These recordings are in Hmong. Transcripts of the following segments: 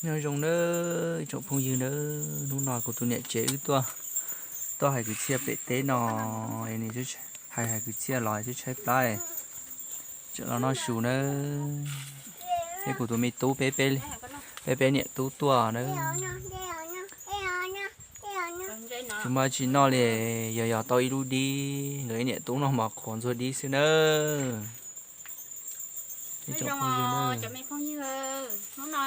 Nyob zoo nawb tsoom phooj ywg nawb, hnub no kuv tus niam tsev wb tuaj, tuaj hais kwv txhiaj pem teb no, nws hais hais kwv txhiaj los tshaib tshaib plab, tseem los noj su nawb. Thiab kuv tus me tub peb, peb peb niam tub tuaj nawb. Tsis muaj tsis noj li, yog yog tau ib lub dib, nkawd ib niam tub noj mov qhuav ntxuag dib xwb nawb. Nyob zoo cov me phooj ywg, hnub no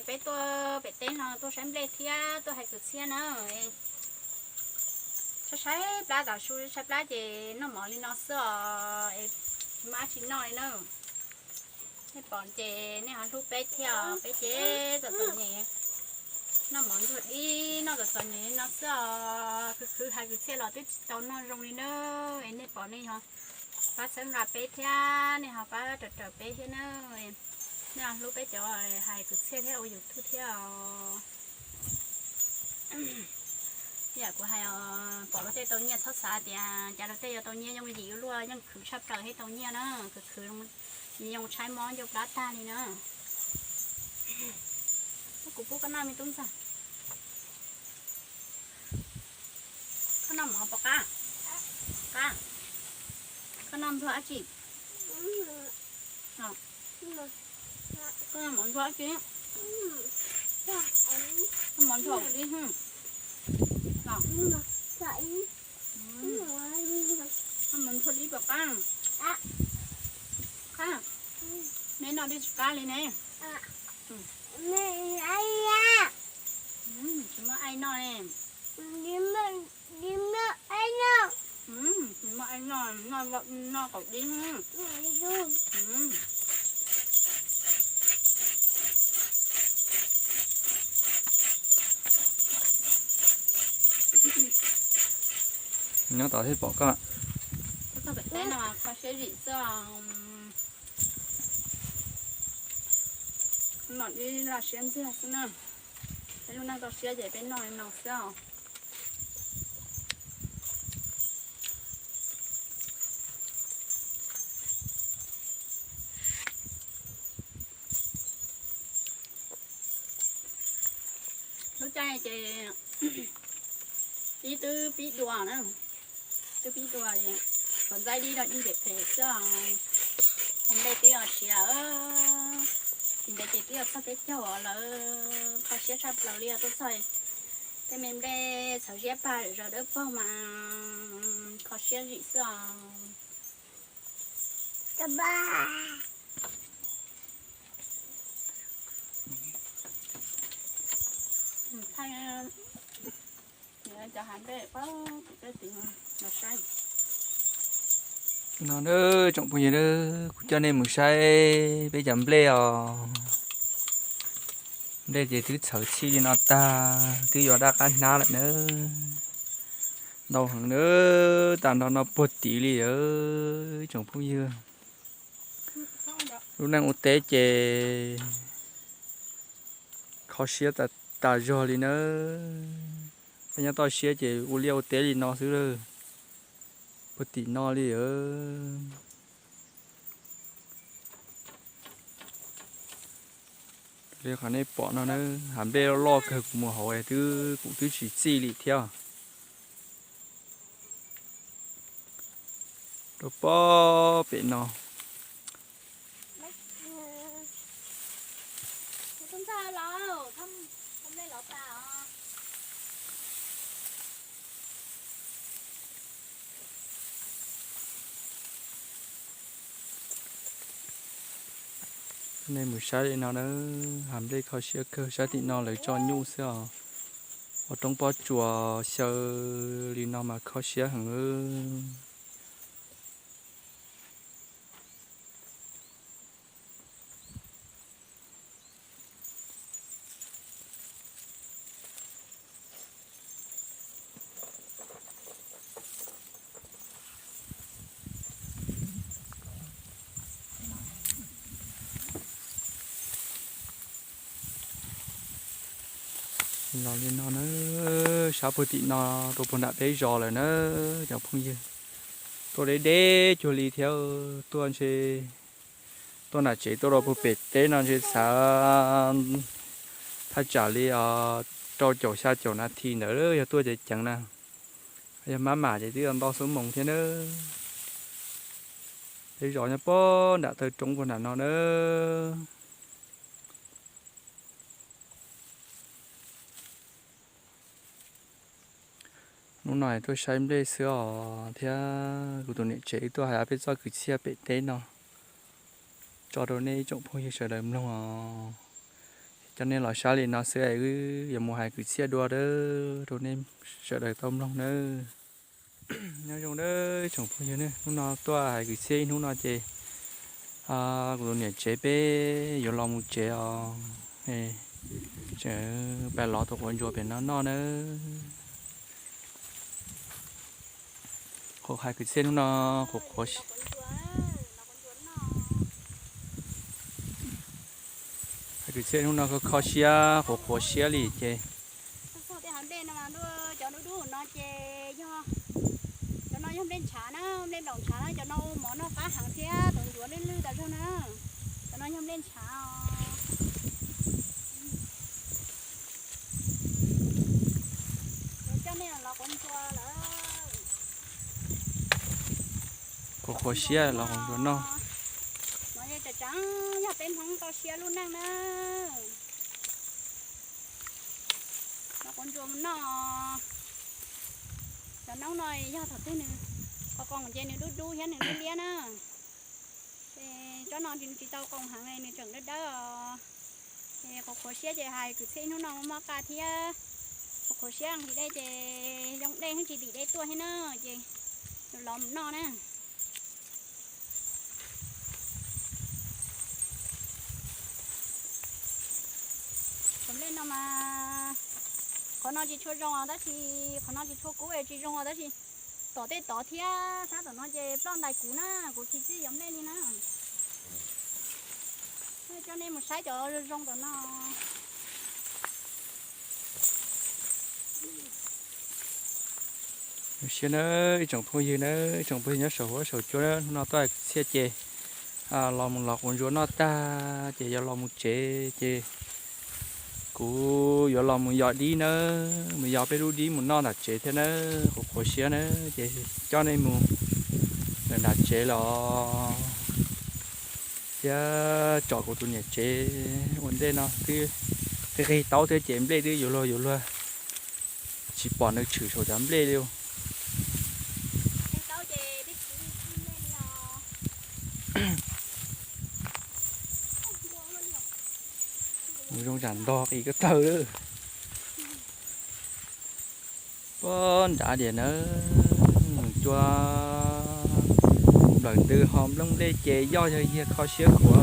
peb tuaj pem teb no tuaj saib nplej thiab tuaj hais kwv txhiaj na. Tshaib tshaib plab, tav su tshaib plab ces noj mov li no xwb os, tsis muaj dab tsi noj li na. Nej pom ces nej ho hlub peb thiab os, peb ces txom txom nyem, noj mov ntxuag dib noj txom txom nyem li no xwb os, khwv khwv hais kwv txhiaj los twb tsis tau noj zoo li na. Es nej pom nej ho pab txhawb nqa peb thiab, nej ho pab raws raws peb thiab na. Nej ho hlub peb cov hais kwv txhiaj thiab ua YouTube thiab os. Yam kuv hais os, pom luag tej tau nyiaj txhob xav tias cas luag tej yuav tau nyiaj yooj yim, luag yeej khwv tshaj plaws thiaj tau nyiaj na, khwv khwv zoo tshaib mob ncauj plab tag li na. Kuv pub koj noj me tub ntxawg. Koj noj mov pom qab? Qab. Koj noj ntxuag dab tsi? Koj noj mov ntxuag dab tsi? Koj mov ntxuag dib. Koj mov ntxuag dib pom qab? Qab. Neb noj dib tsis qab li ne. Tsis muaj aim noj ne. Tsis muaj aim noj, noj qaum dib. Nyob tod thiaj pom koj. Koj txog pem teb no kho siab zim xwb. Noj dib laj siab ntxiag xwb na. Peb lub neej txoj siab ces peb noj li no xwb os. Lub caij ces dib twb pib dua na, twb pib dua, qhov ntxaib dib rau dib phem phem xwb os. Qhov nplej twb yuav siav, tsis ntev ces twb yuav txog teb chaws lawm, kho siab tshaj plaws li os. Tuaj txog tej me nplej txhawv siab pag zom zaws dawb paug mas kho siab zim xwb os. No na tsoom phooj ywg na, kuv coj nej mus saib peb cov nplej os. Nplej ces twb txhawv txhij li no tag, twb yuav daj qab hnab lawm na. Ntau heev na, tag nrho no puag tid li os tsoom phooj ywg. Lub neej ua teb ces kho siab tas zog li nawb. Peb nyob toj siab ces ua liaj ua teb li no xwb lawm, puag tim no li os. Li qhov nej pom no na, hav nplej loj loj kawg, kuv mus hauv twb, kuv twb tsis txij li thiab. Rau pob pem no. Nej mus saib li no na, hav nplej kho siab kawg, sab tim no lawv tso nyuj xwb os. Ua roob pob tsuas xyaw li no mas kho siab heev. Los li no na, sab puag tim no rau puag nram peb zos lawm na cov phooj ywg. Tuaj deb deb cuag li thiab, tuaj ntshe tuaj nram tsev tuaj rau puag pem teb no ntshe xav Thaj tsam li rau caum xya caum nas this ntawd yog tuaj ceev ceev na. Yog maj mam ces twb ntau xuab moos thiab na. Tej zos nyob puag nram taw roob puag nram no na. Hnub no tuaj saib nplej xwb os thiab kuv tus niam tsev wb tuaj hais peb txoj kwv txhiaj pem teb no tso rau nej ib tsoom phooj ywg sawv daws mloog os. Coj nej los saib li no xwb es wb yuav mus hais kwv txhiaj dua rau nej sawv daws tau mloog nawb. Nyob zoo nawb tsoom phooj ywg, hnub no tuaj hais kwv txhiaj ib hnub no ces kuv tus niam tsev peb yuav los mus tsev os. Tseem pais lov tus quav ntsuas pem no noj nawb. Qhuav hais kwv txhiaj hnub no, qhuav qhuav, hais kwv txhiaj hnub no kho kho siab, qhuav qhuav siab li ces. Cov dub dub no ces yog, cov no yog nplej ntshav na, nplej nplaum ntshav na, cov no ua mov noj qab heev thiab tau ntsuav lwj lwj tas zog na. Cov no yog nplej ntshav os. Coj nej los quav ntsuas lawm. Qhuav qhuav siab los quav ntsuas noj. No yeej tseem tseem yog peb Hmoob tau siab lub neej na. Los quav ntsuas mus noj. Cov noob no yog thaum twg nws qos qoos ces nws dub dub thiab nws liab liab na. Ces tsob no nws tsis tau qoos heev nws tseem dawb dawb os. Ces qhuav qhuav siab ces hais kwv txhiaj hnub no mob qa thiab. Qhuav qhuav siab nqhis dej ces yoo dej thiab tsis dim dej tuaj thiab na, ces yuav los mus noj na. Cov nplej no mas qhov no tsis tshua zoo os tab sis, qhov no tsis tshua kub es tsis zoo os tab sis tom tej tod thiab, sab tom no ces ploj ntais kuv na, kuv tsis txawj yuav nplej li na. Coj nej mus saib cov zoo zoo tom no. Zoo siab na ib tsoom phooj ywg na, ib tsoom phooj ywg nyob saum huab saum cua na, hnub no tuaj hais kwv txhiaj ces los mus los quav ntsuas noj tag ces yuav los mus tsev ces kuv yuav los mus yos dib nawb, mus yos peb lub dib mus noj nram tsev thiab nawb, qhuav qhuav siab na, ces coj nej mus lawm nram tsev los thiab tsom kuv tus niam tsev ua ntej no twb qig qig taub thiab ces nplej twb yuav luag yuav luag, tsis pom nws tshwm saum cov nplej li. Mus zoo tsam ntog qis ko taw lawm. Puag nrad diam nawb, cua nplawm ntws ho nplooj nplej ces yoj yog yag kho siab kuv.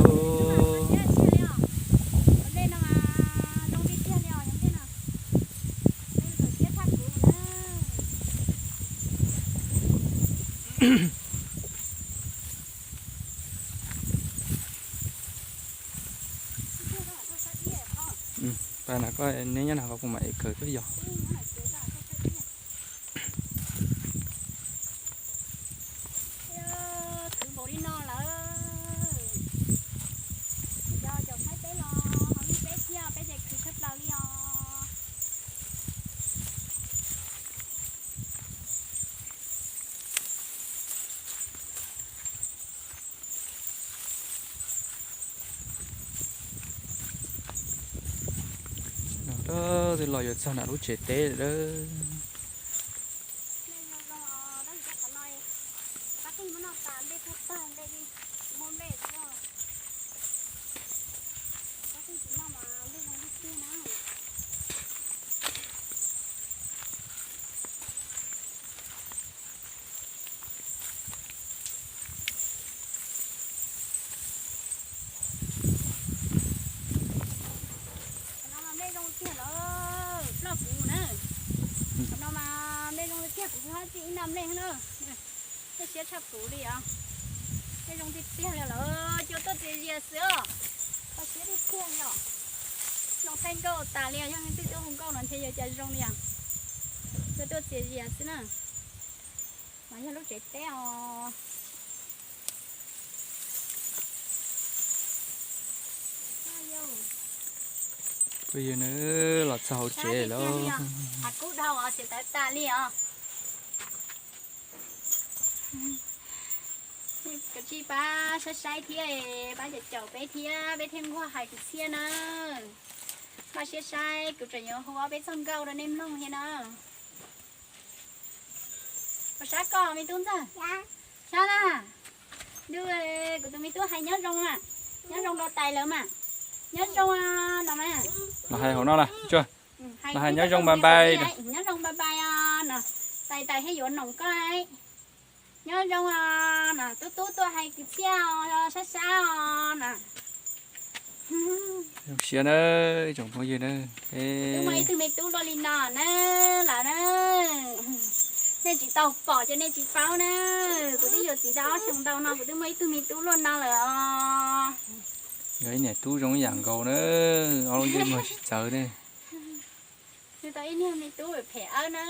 Pas na koj neb nyob na, kuv mam ev kawm tuaj yos. Khwv npaum li no lawm, yog caum saib peb los ho lub peb kiag peb ces khwv tshaj plaws li os. Twb los yuav txog nram lub tsev teb lawm. Qhov no mas nplej zoo tiag lawm, ploj kuv na. Qhov no mas nplej zoo tiag, kuv hab txij ib nta nplej na. Tej siab tshaj kuv li os. Nplej zoo tiag tiag li lawm, cua tuaj txias zias xwb os. Kho siab tiag tiag li os. Zoo thaij nkauj tas li os, yog leej twg tuaj hu nkauj no ntshe yuav cas zoo li os. Cua tuaj txias zias xwb na. Mas yog lub tsev teb os. Phooj ywg na, los txog hauv tsev lawm. Kub dhau os, xav tawv tas li os. Kav tsij pab saib saib thiab, pab caum caum peb thiab, peb thiaj nquag hais kwv txhiaj na. Pab saib saib, kuv tseem yuav hu ob peb txoj nkauj rau nej mloog thiab na. Puas sab koj me tub ntxawg? Sab na. Ntuj, kuv tus me tub hais nyob zoo na. Nyob zoo rau tais lawv mas. Nyob zoo no na. Los hais hauv no na, los hais nyob zoo bye bye. Nyob zoo bye bye no. Tais tais thiaj yuav noom koj. Nyob zoo no, tub tub tuaj hais kwv txhiaj os, sab sab os no. Zoo siab na, ib tsoom phooj ywg na. Twb muaj ib tug me tub luaj li no na, lawm na. Nej tsis tau pom ces nej tsis paub na. Kuv twb yuav txiv tau ob xyoos ntau no kuv twb muaj ib tug me tub luaj no lawm os. Yog ib niam tub zoo ib yam nkaus na, ob lub ntsej muag tsis txawv ne. Twb tau ib niag me tub phem awb na.